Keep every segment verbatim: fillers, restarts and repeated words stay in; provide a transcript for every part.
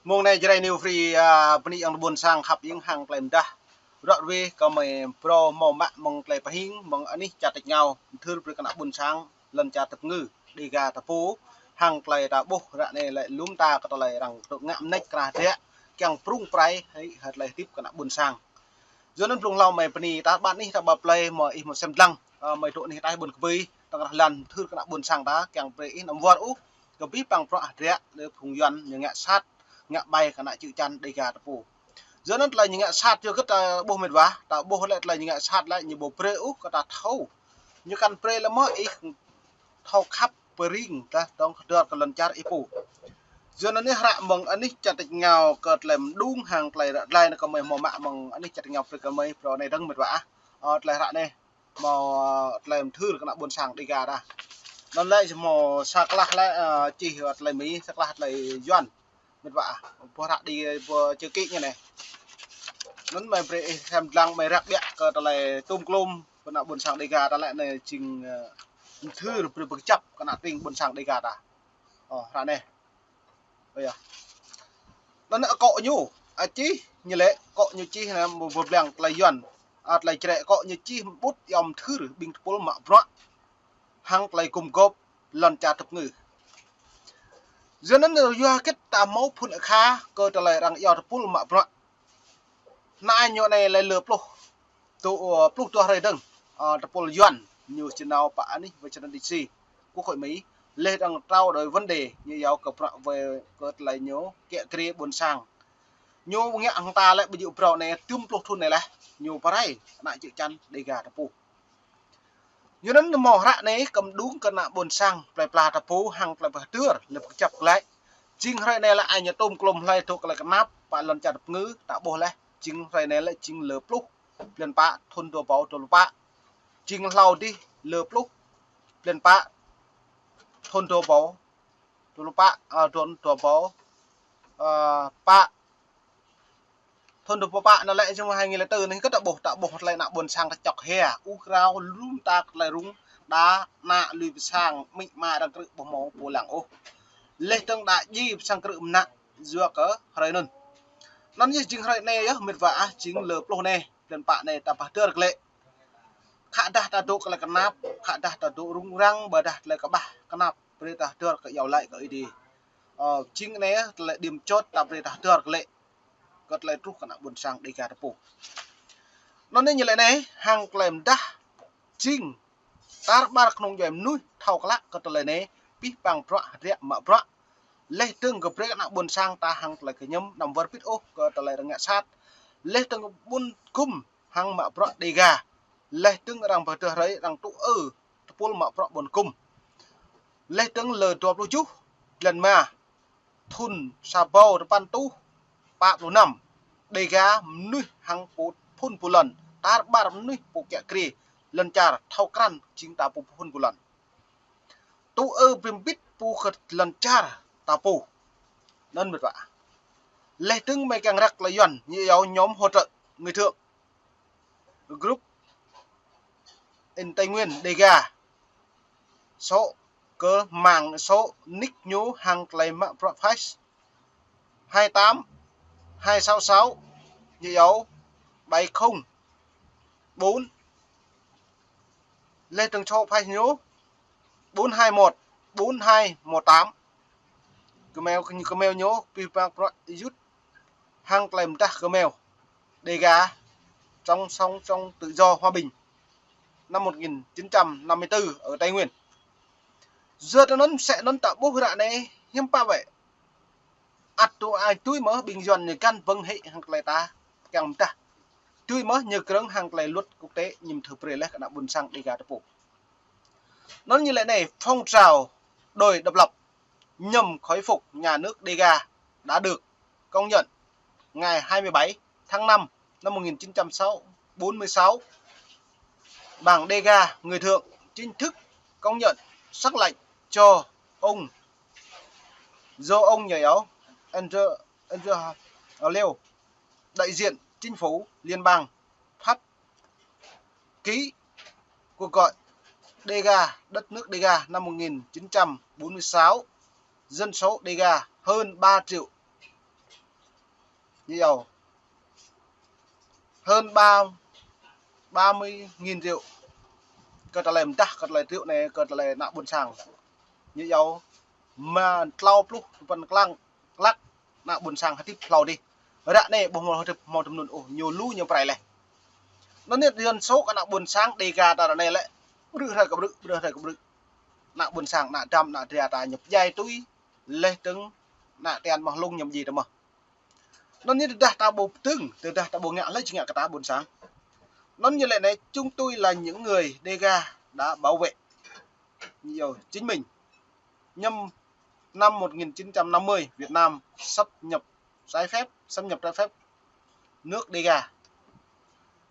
Mông anai Jrai New Free, a, bơni ayŏng adơi ƀuôn sang khăp ing hăng tơlơi mơdah. Ră ruai kơ mơi phrâo hmâo mă mơ̆ng tơlơi pơhing, mơ̆ng anih čar tač rơngiao, mơthưr brơi kơ ană ƀuôn sang, lŏn čar tơpơngư, Dega ta pô, hăng tơlơi ta ƀuh ră anai lĕ lŏm ta kơ tơlơi arăng dŏ ngă mơneč krah dĕ, kiăng prung prai, hơi, hơi tơlơi hơdip kơ ană ƀuôn sang. Yua anŭn blung hlâo mơi bơni, ta ƀăn anih ta ƀă plơi, mơi ih mơi sem dlăng, a, mơi dŏ anih ataih ƀôn kơbơi, tơkrah lăn mơthưr kơ ană ƀuôn sang ta, kiăng brơi ih anăm wơr ôh, kơ abih bang bruă hơdră, lĕ phung Yuan ñu ngă sat, ngă ƀai kơ ană čư̆ čan Dega ta pô. Yua anŭn tơlơi ñu ngă sat yua kơ ta ƀuh mĕt wa, ta ƀuh lĕ tơlơi ñu ngă sat lĕ ñu ƀu brơi ôh kơ ta thâo. Ñu kăn brơi lĕ mơ̆ ih thâo khăp pơring tah tong kơdơr kơ lŏn čar ih pô. Yua anŭn anih hră mơ̆ng anih čar tač rơngiao kơ tơlơi mơđung hăng tơlơi ră glai anŭn kơ mơi hmâo mă mơ̆ng anih čar tač rơngiao brơi kơ mơi phrâo anai dơ̆ng mĕt wa ah. Ơ, tơlơi hră anai hmâo, ơ, tơlơi mơthưr kơ ană ƀuôn sang Dega ta. Anŭn lĕ hmâo sa klah lĕ, ơ, čih tơlơi Mi, sa klah tơlơi Yuan. Mĕt wa ah, ƀuh hră đi, ƀuh čơ kĭ ñu anai. Anŭn mơi brơi ih sem dlăng mơi răk biă kơ tơlơi tôm klôm kơ ană ƀuôn sang Dega ta lĕ anai jing, ơ, mơthưr brơi pơkơjăp kơ ană tring ƀuôn sang Dega ta. Ơ, hră anai. Ơ yơh. Anŭn akŏ ñu, a čih, ñu lĕ, akŏ ñu čih anai ƀu, ƀu blang tơlơi Yuan. A, tơlơi Jrai akŏ ñu čih ƀut yom mơthưr ƀing tơpul mă bruă. Hăng tơlơi gum gôp lŏn čar tơpơngư. Yua anŭn yua kơ ta hmâo phŭn akha kơ tơlơi arăng iâu tơpul mă bruă. Anai ñu anai lĕ lơ pluh. Tơ, ơ, pluh dua hrơi dơ̆ng. Ơ, tơpul Yuan ñu či nao pơ anih Washington D C, Quốc hội Mỹ. Leh dơ̆ng trao đổi vấn đề ñu iâu kơ bruă wơi kơ tơlơi ñu kiă kriê ƀuôn sang. Ñu ngă hăng ta lĕ ƀu djơ̆ phrâo anai tơm pluh thŭn anai lĕ. Ñu pơrai ană čư̆ čan Dega ta pô. Yua anŭn hmâo hră anai kơ mơđung kơ ană ƀuôn sang plơi pla ta pô hăng plơi pla hơdơr lĕ pơkơjăp glaĭ. Jing hrơi anai lĕ ai ñu tôm klôm hlơi dŏ kơ tơlơi kơnap pơ lŏn čar tơpơngư ta ƀuh leh. Jing hrơi anai lĕ jing lơ pluh blan pă thŭn dua ƀâo dua pluh pă. Jing hlâo dih lơ pluh blan pă thŭn dua ƀâo dua pluh pă, ơ, thŭn dua ƀâo, ơ, pă. Thŭn dua ƀâo pă anŭn lĕ jing hai nghìn lẻ tư anai kơ ta ƀuh, ta ƀuh tơlơi ană ƀuôn sang ta čŏk hia, ur krao lŏm ta kơ tơlơi rŭng, đa ană lui pơ sang, amĭ ama arăng krư̆ ƀu hmâo pô lăng ôh. Leh dơ̆ng đa djai pơ sang krư̆ mơnă, yua kơ hrơi anŭn. Anŭn yơh jing hrơi anai yơh mĕt wa ah jing lơ pluh anai, blan pă anai ta pơhơdơr glaĭ. Khă dah ta dŏ kơ tơlơi kơnap, khă dah ta dŏ rŭng răng, ƀôdah tơlơi kơƀah kơnap, brơi ta hơdơr kơ iâu laĭ kơ Ơi Adai. Ơ, jing anai tơlơi điểm chốt ta brơi ta hơdơr glaĭ kơ tơlơi truh kơ ană ƀuôn sang Dega ta pô. Anŭn anai ñu lĕ anai, hăng tơlơi mơdah jing tar ƀar kơnung djuai mơnuih thâo klă kơ tơlơi anai, abih bang bruă hơdră mă bruă. Leh dơ̆ng kơ brơi kơ ană ƀuôn sang ta hăng tơlơi kơñăm anăm wơr bĭt ôh kơ tơlơi arăng ngă sat. Leh dơ̆ng ƀun gum hăng mă bruă Dega. Leh dơ̆ng arăng pơdơh hrơi arăng tŭ ư tơpul mă bruă ƀun gum. Leh dơ̆ng lơ dua pluh tơjuh blan rơma thŭn sa ƀâo dua păn rơtuh pă pluh năm, Dega mơnuih hăng pô phŭn pô lŏn, tar ƀar mơnuih pô kiă kriê lŏn čar thâo krăn jing ta pô phŭn pô lŏn. Tŭ ư brĭm bĭt pô kơ lŏn čar ta pô. Anŭn mĕt wa. Leh dơ̆ng mơi kiăng răk tơlơi Yuan ñu iâu nhóm hỗ trợ người Thượng. Group in Tây Nguyên Dega. Số kơ mạng số nick ñu hăng tơlơi mă bruă Face hai tám hai sáu sáu ñu iâu bảy không bốn. Leh dơ̆ng số Face ñu bốn hai một bốn hai một tám. Gmail, Gmail ñu abih bang bruă yut hăng tơlơi mơdah Gmail. Dega, trong, sống trong tự do hòa bình năm một nghìn chín trăm năm mươi tư ở Tây Nguyên. Yua anŭn mơsĕ anŭn ta ƀuh ră anai hiư̆m pă wơ̆t. Ăt tŭ ai tui mơ̆ ƀing Yuan ñu găn bơ̆ng hĭ hăng tơlơi ta kiăng mơdah. Tui mơ̆ ñu krơ̆ng hăng tơlơi luật quốc tế ñu mơthưr brơi leh kơ ană ƀuôn sang Dega ta pô. Anŭn ñu lĕ anai, phong trào đòi độc lập nhằm khôi phục nhà nước Dega đã được công nhận ngày hai mươi bảy tháng năm năm một nghìn chín trăm bốn mươi sáu. Bảng Dega người Thượng chính thức công nhận sắc lệnh cho ông, do ông nhà giáo Andrew, Andrew Leo, đại diện chính phủ liên bang Pháp ký cuộc gọi Dega, đất nước Dega năm một nghìn chín trăm bốn mươi sáu, dân số Dega hơn ba triệu Ñu yua hơn ba, ba mươi nghìn triệu. Kơ tơlơi mdah, kơ tơlơi triệu anai, kơ tơlơi ană ƀôn sang. Ñu yua mă tlâo pluh tơpăn klăng, klăk ană ƀôn sang hơdip hlâo adih. Ră anai ƀu hmâo hơdip hmâo tơm anŭn ôh, ñu lu ñu pơrai laih. Anŭn yơh dân số kơ ană ƀôn sang Dega ta ră anai lĕ ƀrư̆ hrơi kơ ƀrư̆, ƀrư̆ hrơi kơ ƀrư̆. Ană ƀôn sang, ană dăm, ană dra ta ñu pơdjai tui, laih dơ̆ng ană tian mơ̆ng hlung ñu pơdjai tơ mơ̆. Anŭn yơh tơdah ta ƀu pơdơ̆ng, tơdah ta ƀu ngă hlơi či ngă kơ ta ƀôn sang. Anŭn ñu lĕ anai, chúng tôi là những người Dega đã bảo vệ, ñu yua chính mình. Năm, năm một nghìn chín trăm năm mươi, Việt Nam sáp nhập trái phép, xâm nhập trái phép nước Dega.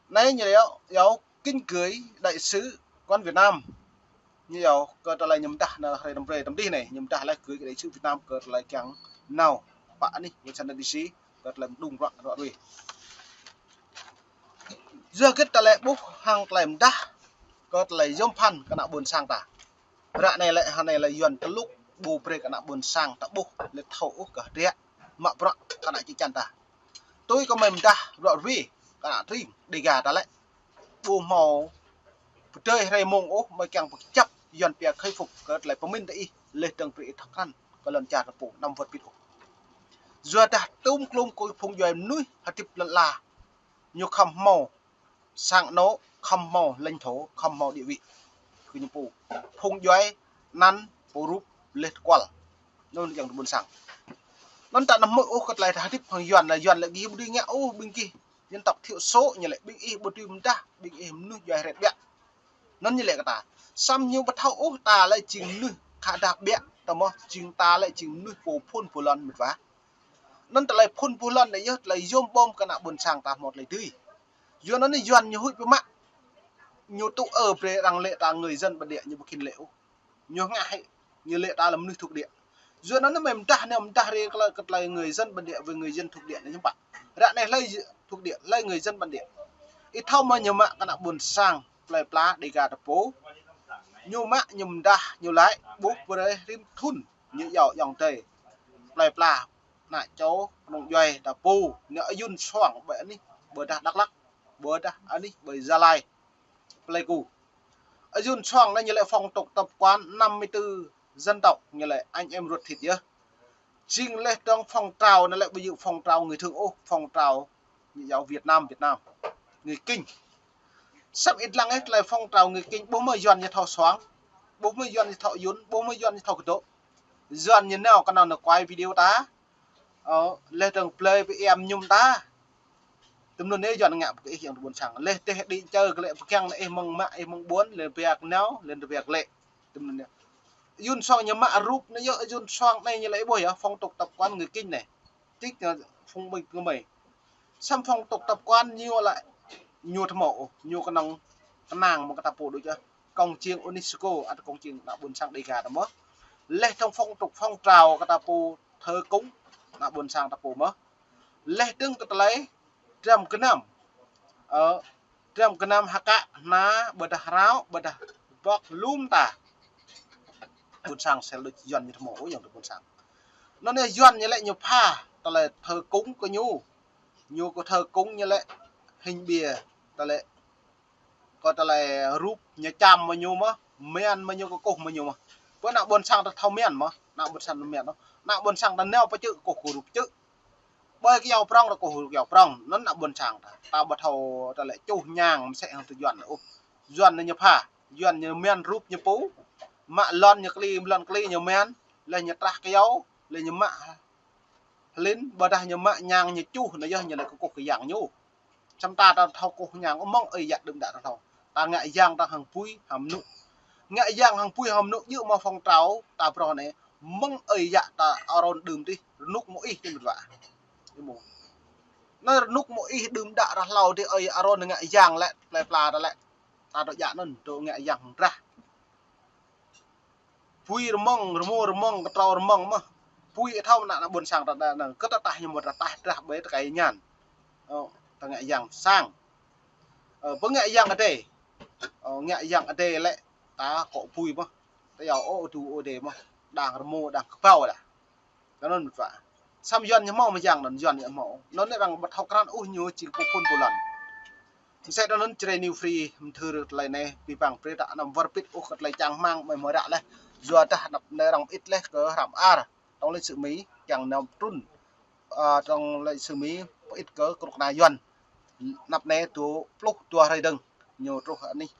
Anai ñu yua, yua kính gửi đại sứ quán Việt Nam. Ñu yua kơ tơlơi ñu mdah anai hrơi tơm pre tơm dih anai, ñu mdah laih gửi kơ đại sứ Việt Nam kơ tơlơi kiăng nao pơ anih Washington D C, kơ tơlơi mơđung ruă ruă rui. Yua hơget tơlơi ƀuh hăng tơlơi mdah kơ tơlơi yom phăn kơ ană ƀôn sang ta. Ră anai lĕ, hơnai lĕ Yuan tơlŭk ƀu brơi kơ ană ƀôn sang ta ƀuh lĕ thâo ôh kơ hơdră mă bruă kơ ană čư̆ čan ta. Tui kơ mơi mdah ruă rui kơ ană tring Dega ta lĕ ƀu hmâo pơdơi hrơi mông ôh, mơi kiăng pơčăp Yuan pia khôi phục kơ tơlơi pơmĭn ta ih, laih dơ̆ng brơi ih thâo krăn kơ lŏn čar ta pô năm wơ̆t pit ôh. Yua dah tum klum kơ phung djuai mơnuih hơdip lŏn ala, ñu khŏm hmâo sang anô̆, khŏm hmâo lãnh thổ, khŏm hmâo địa vị kơ ñu pô. Phung djuai anăn pô rup laih tơkual. Anŭn yơh ƀôn sang. Anŭn ta anăm hmư̆ ôh kơ tơlơi ta hơdip hăng Yuan, lĕ Yuan lĕ gih ƀu dưi ngă ôh, ƀing gih dân tộc thiểu số ñu lĕ, ƀing ih ƀu dưi mdah, ƀing ih mơnuih djuai hret ƀiă. Anŭn ñu lĕ kơ ta. Samơ̆ ñu ƀu thâo ôh ta lĕ jing mơnuih khă dah ƀiă, tơmơ̆ jing ta lĕ jing mơnuih pô phŭn pô lŏn mĕt wa. Anŭn tơlơi phŭn pô lŏn anai yơh tơlơi yom ƀom kơ ană ƀôn sang ta hmâo tơlơi dưi. Yua anŭn Yuan ñu huĭ pơmă. Ñu tŭ ơ brơi arăng lĕ ta người dân bản địa, ñu ƀu khĭn lĕ ôh. Ñu ngă hĭ, ñu lĕ ta lĕ mơnuih thuộc địa. Yua anŭn mơi mdah anai, mdah rai kơ tơlơi, kơ tơlơi người dân bản địa với người dân thuộc địa anai hiư̆m pă. Ră anai hlơi thuộc địa, hlơi người dân bản địa. Ih thâo mơ̆ ñu mă kơ ană ƀôn sang plơi pla Dega ta pô. Ñu mă, ñu mdah, ñu laĭ ƀuh brơi rĭm thŭn ñu iâu ayŏng adơi plơi pla, ană čô kơnung djuai ta pô, ñu ayun suang ƀơi anih, ƀôdah Dak Lak, ƀôdah anih ƀơi Gia Lai, Pleiku. Ayun suang anai ñu lĕ phong tục tập quán năm mươi tư dân tộc, ñu lĕ anh em ruột thịt yơh. Jing laih dơ̆ng phong trào anai lĕ ƀu djơ̆ phong trào người Thượng ôh, phong trào ñu iâu Việt Nam, Việt Nam, người Kinh. Sĭt ih lăng ih tơlơi phong trào người Kinh, ƀuh mơ̆ Yuan ñu thâo suang, ƀuh mơ̆ Yuan ñu thâo ayun, ƀuh mơ̆ Yuan ñu thâo kơdŏ. Yuan ñu nao kơ anai nao quay video ta. Ơ, laih dơ̆ng plơi pơ iam mơñum ta. Tơm anŭn anai Yuan ngă kơ ih ayŏng adơi ƀôn sang. Laih tơl đĭ čơ kơ lĕ pơkiăng anai ih mơ̆ng mă, ih mơ̆ng ƀuôn, laih pơhiăp nao, laih pơhiăp lĕ. Tơm anŭn anai. Ayun suang ñu mă rup anai yơh, ayun suang anai ñu lĕ ƀuh yơh, phong tục tập quán người Kinh anai. Čih ñu phung ƀing kơ mơi. Samơ̆ phong tục tập quán ñu lĕ ñu tơmâo ôh, ñu kơnơ̆ng kơnang mơ̆ng kơ ta pô đôč yơh. Công chiêng UNESCO, ăt công chiêng ană ƀôn sang Dega ta mơ̆. Laih dơ̆ng phong tục phong trào kơ ta pô thờ cúng ană ƀôn sang ta pô mơ̆. Laih dơ̆ng kơ tơlơi dram gơnam. Ơ, dram gơnam hơkă hna ƀôdah hrao, ƀôdah bŏk lŏm ta. Ƀôn sang sel đôč Yuan ñu tơmâo ôh ayŏng adơi ƀôn sang. Anŭn anai Yuan ñu lĕ ñu pha tơlơi thờ cúng kơ ñu. Ñu kơ thờ cúng ñu lĕ hình bia, tơlơi kơ tơlơi rup ñu čăm mơ̆ ñu mơ̆, mian mơ̆ ñu kơkuh mơ̆ ñu mơ̆. Pơ ană ƀôn sang ta thâo mian mơ̆, ană ƀôn sang ta mian mơ̆. Ană ƀôn sang ta nao pơ čư̆ kơkuh kơ rup čư̆. Ƀơi kyâo prŏng ta kơkuh kyâo prŏng, anŭn ană ƀôn sang ta. Ta ƀu thâo tơlơi čuh ñang mơsĕ hăng tơ Yuan ôh. Yuan ñu pha, Yuan ñu mian rup ñu pô. Mă lŏn ñu kli, lŏn kli ñu mian, laih ñu trah kyâo, laih ñu mă hlĭn, ƀôdah ñu mă ñang ñu čuh, anai yơh ñu lĕ kơkuh kơ yang ñu. Samơ̆ ta, ta thâo kơkuh ñang ôh, mơ̆ng ơi yă đưm đă ta thâo. Ta ngă yang ta hăng apui hăng mơnŭ. Ngă yang hăng apui hăng mơnŭ djơ̆ mơ̆ phong trào ta phrâo anai, mơ̆ng ơi yă ta aron đưm tih, rơnŭk mơ̆ ih tih mĕt wa. Anai rơnŭk mơ̆ ih đưm đă ră hlâo tih ơi aron ngă yang lĕ, plơi pla ta lĕ. Ta dŏ djă anŭn, dŏ ngă yang hăng drah. Apui rơmơ̆ng, rơmô rơmơ̆ng, kơtrâo rơmơ̆ng mơ̆. Apui ih thâo ană, ană ƀôn sang ta, ta, ta, kơ ta tah ñu mơ̆ ta tah drah ƀơi tơkai ñan. Ơ, ta ngă yang sang. Ơ, pơ ngă yang adai. Ơ, ngă yang adai lĕ ta akŏ apui mơ̆. Ta iâu ôh adu ôh adai mơ̆. Đang rơmô, đang kơbao dah. Kơ anŭn mĕt wa. Samơ̆ Yuan ñu hmâo mơyang anŭn, Yuan ñu hmâo. Anŭn arăng ƀu thâo krăn ôh ñu jing pô phŭn pô lŏn. Mơsĕ anŭn Jrai New Free mơthưr tơlơi anai, ƀing ƀing brơi ta anăm wơr bĭt ôh kơ tơlơi čang rơmang mơi mơi ră laih. Yua dah anăp anai arăng pơit laih kơ hră mơar. Tŏng lĕ sư̆ Mi, kiăng nao trŭn. Ơ, tŏng lĕ sư̆ Mi pơit kơ kơnuk kơna Yuan. Anăp anai dua pluh dua hrơi dơ̆ng. Ñu truh anih,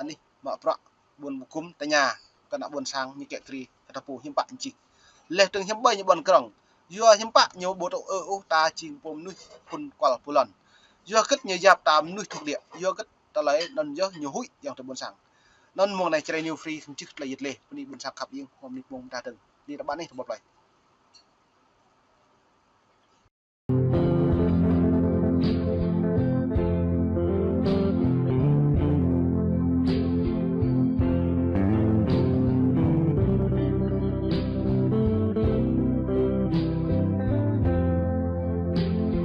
anih, mă bruă ƀuôn Bơgŭm tơña kơ ană ƀuôn sang ñu kĕ tri, kơ ta pô hiư̆m pă jing. Laih dơ̆ng hiư̆m ƀai ñu ƀuăn krŏng. Yua hiư̆m pă ñu ƀu tŭ ư ôh ta jing pô mơnuih phŭn kual pô lŏn. Yua hơget ñu yap ta mơnuih thŭk đia. Yua hơget tơlơi anŭn yơh ñu huĭ yơh ta ƀuôn sang. Anŭn mơ̆ng anai Jrai New Free kơmjưh tơlơi yit lĕ. Bơni ƀuôn sang khăp ing, hmâo mơnuih mơ̆ng ta dơ̆ng. Ni ta ƀăn anih ta ƀuh plơi.